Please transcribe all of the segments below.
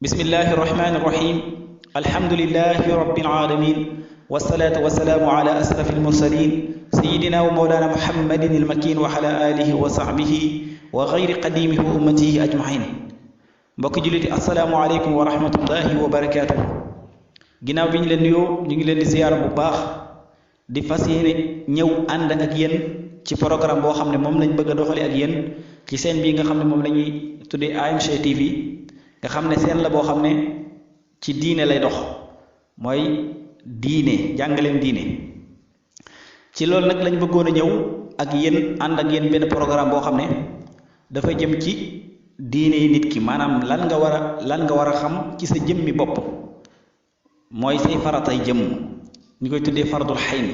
بسم الله الرحمن الرحيم الحمد لله رب العالمين والصلاة والسلام على أشرف المرسلين سيدنا ومولانا محمد المكين وعلى آله وصحبه وغير قديمه وأمته أجمعين mbokk jullit assalaamu aleykum wa rahmatullahi wa barakaatu ginnaaw bi ñu leen nuyoo ñu ngi leen di ziyaara bu baax di fas yéene ñëw ànd ak yéen ci programme boo xam ne moom lañ bëgg a doxale ak yéen ci seen bii nga xam ne moom la ñuy tuddee AMG TV nga xam ne seen la boo xam ne ci diine lay dox mooy diine jàngaleem diine ci loolu nag lañ bëggoon a ñëw ak yéen ànd ak yéen benn programme boo xam ne dafa jëm ci diine yi nit ki maanaam lan nga war a xam ci sa jëmmi bopp mooy say faratay jëmm ñu koy tuddee fardul xayn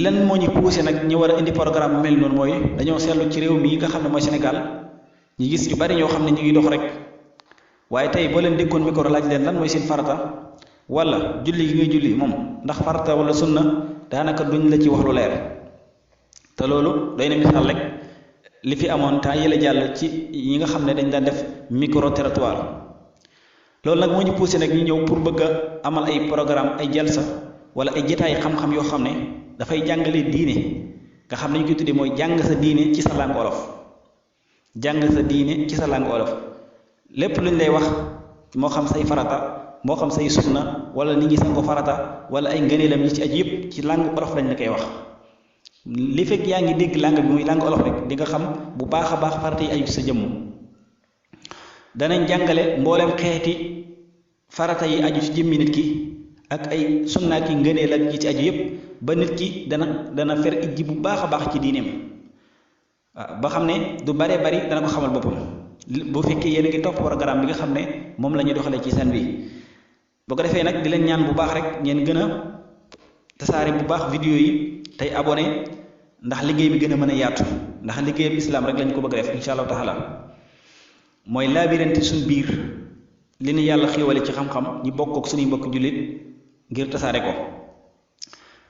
lan moo ñu poussé nag ñu war a indi programme bu mel noonu mooy dañoo seetlu ci réew mi nga xam ne mooy Sénégal ñu gis ñu bari ñoo xam ne ñu ngi dox rek waaye tey boo leen dékkoon micro laaj leen lan mooy seen farata wala julli gi ngay julli moom ndax farata wala sunna daanaka duñ la ci wax lu leer te loolu doy na misaal rek li fi amoon temps yële jàll ci ñi nga xam ne dañ daan def micro territoire loolu nag moo ñu poussé nag ñu ñëw pour bëgg a amal ay programme ay jalsa wala ay jotaay xam-xam yoo xam ne dafay jàngale diine nga xam ne ñu koy tuddee mooy jàng sa diine ci sa langue wolof jàng sa diine ci sa langue wolof lépp luñ lay wax moo xam say farata moo xam say sunna wala nit ñi sango farata wala ay ngëneelam ñi ci aju yëpp ci langue wolof lañ la koy wax li fekk yaa ngi dégg langue bi muy langue wolof rek di nga xam bu baax a baax farata yi aju sa jëmm danañ jàngale mboolem xeeti farata yi aju ci jëmmi nit ki ak ay sunnaat yi ngëneel ak yi ci aju yëpp ba nit ki dana fer ijji bu baax a baax ci diineem waaw ba xam ne du bare bari dana ko xamal boppam bu fekkee yéen a ngi topp programme bi nga xam ne moom la ñuy doxalee ci seen bi boo ko defee nag di leen ñaan bu baax rek ngeen gën a tasaare bu baax vidéo yi tey abonné ndax liggéey bi gën a mën a yaatu ndax liggéey bi islam rek lañ ko bëgg a def incha allahu taala mooy laabirante suñ biir li ñu yàlla xéewale ci xam-xam ñi bokk ak suñuy mbokk jullit ngir tasaare ko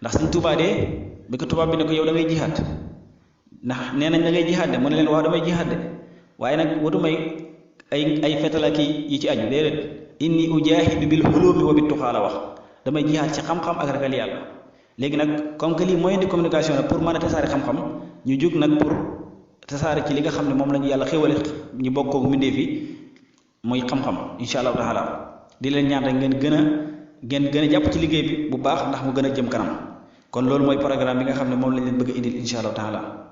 ndax suñ Tuubaa de bi ko tubaab bi ne ko yow da ngay jihaat ndax nee nañ da ngay jihaat de mu ne leen waaw damay jihaat de waaye nag watumay ay fetalaki yi ci aju déedéet inni ujaahidu bil hulumi wa bit tuqaa la wax damay jihaat ci xam-xam ak ragal yàlla léegi nag comme que lii moyen de communication la pour mën a tasaare xam-xam ñu jóg nag pour tasaare ci li nga xam ne moom la ñu yàlla xéwale ñu bokkoog mbindéef yi mooy xam-xam incha allahu taala di leen ñaan rek ngeen gën a jàpp ci liggéey bi bu baax ndax mu gën a jëm kanam kon loolu mooy programme bi nga xam ne moom lañ leen bëgg a indil incha allahu taala